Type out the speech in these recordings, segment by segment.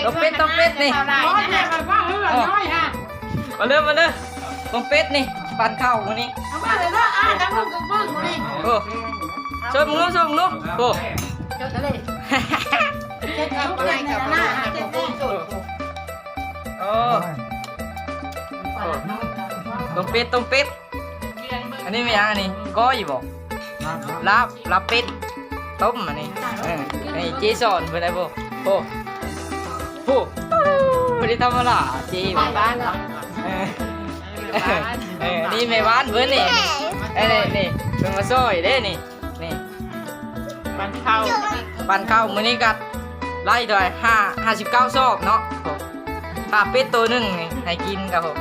ຕົ້ມເປັດ ຕົ້ມເປັດນີ້ ມາເດີ ມາເດີ ຕົ້ມເປັດນີ້ ປັນເຂົ້າມື້ນີ້ ເອົາມາເລີຍເດີ ອ່າ ທາງເບິ່ງເບິ່ງມື້ນີ້ ໂອ້ ຊົມເບິ່ງດູ ຊົມເບິ່ງດູ ໂອ້ ເຈົ້າທະເລ ເຈັດເອົາໄປກັບນາ ເຈັດແຕ່ ໂອ້ ຕົ້ມເປັດ ຕົ້ມເປັດ ອັນນີ້ແມ່ນຫຍັງອັນນີ້ ກ້ອຍບໍ່ ລາບ ລາບເປັດ ຕົ້ມອັນນີ້ ເອີ ນີ້ເຈສອນເພິ່ນໄດ້ບໍ່ ໂອ້ ໂອ້ ບໍ່ໄດ້ທຳມະດາເຈ ແມ່ບ້ານເນາະ ເອີ ເອີ ນີ້ແມ່ບ້ານເພິ່ນນີ້ ເອີ ນີ້ ເພິ່ນມາຊ່ອຍເດ້ນີ້ ນີ້ ປັນເຂົ້າ ປັນເຂົ້າ ມື້ນີ້ກໍໄລ່ເທົ່າໃດ ຫ້າ ຫ້າສິບເກົ້າຊອບເນາະ ໂອ້ ຂ້າເປັດໂຕໜຶ່ງນີ້ໃຫ້ກິນກໍ ໂອ້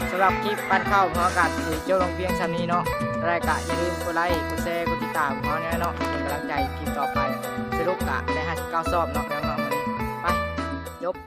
ສຳລັບຄລິບປັນເຂົ້າຂອງເຮົາກໍຊິຈົບລົງພຽງສ່ຳນີ້ເນາະ ແລ້ວກໍຢ່າລືມກົດໄລ້ ກົດແຊ ກົດຕິດຕາມຂອງເຮົາແດ່ເນາະ ເປັນກຳລັງໃຈຄລິບຕໍ່ໄປ ສະຫຼຸບກໍໄດ້ຫ້າສິບເກົ້າຊອບເນາະ ພີ່ນ້ອງເນາະ ມື້ນີ້ ໄປ ຈົບ.